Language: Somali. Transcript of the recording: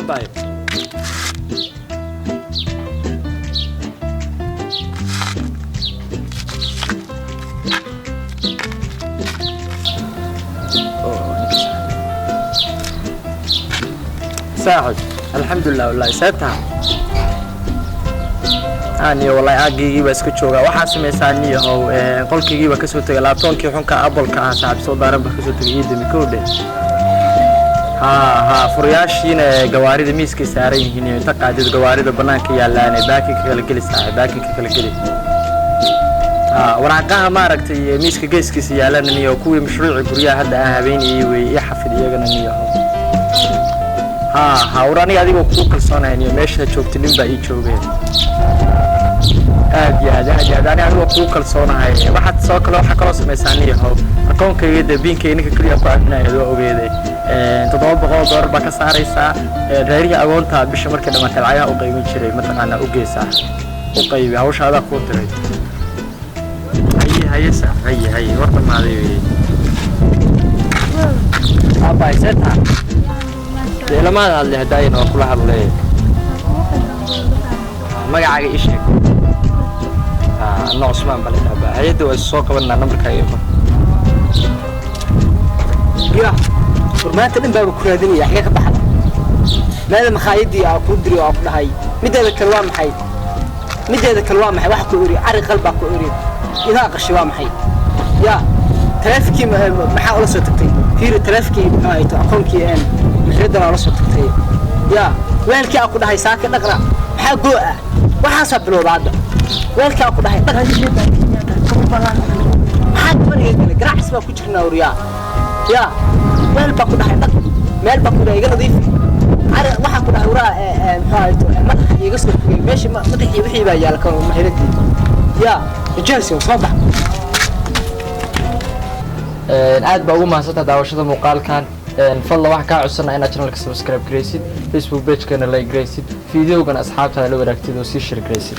Bye. Saaxib, alxamdulilah, wallahi see tahay aniyo? Wallahi aagaygii baa iska joogaa. Waxaa samaysaa niyahow, qolkaygii baa kasoo tegay laabtoonkii xunka Apple-ka ah, saaxib, soo daaran baa kasoo tegay. Ii dami kowdhe. Haa, furayaashiina gawaarida miiskay saaran yihiin iyo inta qaadid gawaarida banaanka yaallaane baakinka kala geli, saaxib, baakinka kala geli. Haa, waraaqaha maaragtay miiska geeskiisa yaalana niyo kuwii mashruuci guryaha hadda aan habeynayay wey, ii xafid iyagana niyahow. Haa, war aniga adigoo kuu kalsoonahay niyo, meesha joogta nin baa ii joogeen. Aad iyo aad, aad iyo aad, ani adigoo kuu kalsoonahay. Waxaad soo kale, waxaa kaloo samaysaa niyahow, akoonkayga dee biinkayga ninka keliya ku aaminaya waa ogeeday, $700 baa ka saaraysaa. Reerihii agoonta bisha markay dhamaatay lacagaha u qaymin jiray mataqaanaa, u geysaa, u qaybi. Hawsha adaa kuu diray. Haye, haye saax, haye, haye, war dhamaaday weye. Aabbahay, see taha? Dee lamaada hadlay hadaayan waa kula hadlay. Magacaaga ii sheeg. Anna Cusmaan baa la dhaabaa. Hay-adda waa soo qabanaa, nambarkaaga ii qor. Ya war, maanta dhan baaba ku raadinaya. Xagee ka baxda? Maada makhaayadii aa kuu diri oo aa ku dhahay? Mideeda kale waa maxay? Mideeda kale waa maxay? Waxa ku iri cari qalbaa ku iri idaa qashay, waa maxay? Ya taleefankii maxaa ula soo tagtay? Fiiri, taleefankii muxuu ahayto, akoonkii een mixradana ula soo tagtay. Ya weelkii aa ku dhahay saaka dhaqna, maxaa goo ah? Waxaasaa bilowda hadda. Weelkii aa ku dhahay dhaq, maxaa gabadhiga galay? Garaacis baa ku jirnaa waryaa. Ya weel baa ku dhahay dhaq, meel baa ku dhahay iga nadiifi, cari waxaa ku dhahay waraa. Muxuu ahayto, madaxa iga soo fogey meesha, madaxii wixii baa yaala kan mahiradii. Ya rajaasi soo bax. Aad baa ugu mahadsantaha daawashada muuqaalkan. Fadlan waxaan kaa codsanaa inaad channelka subscribe garaysid, Facebook pagekana like garaysid, videogana asxaabtaada la wadaagtid oo sii share garaysid.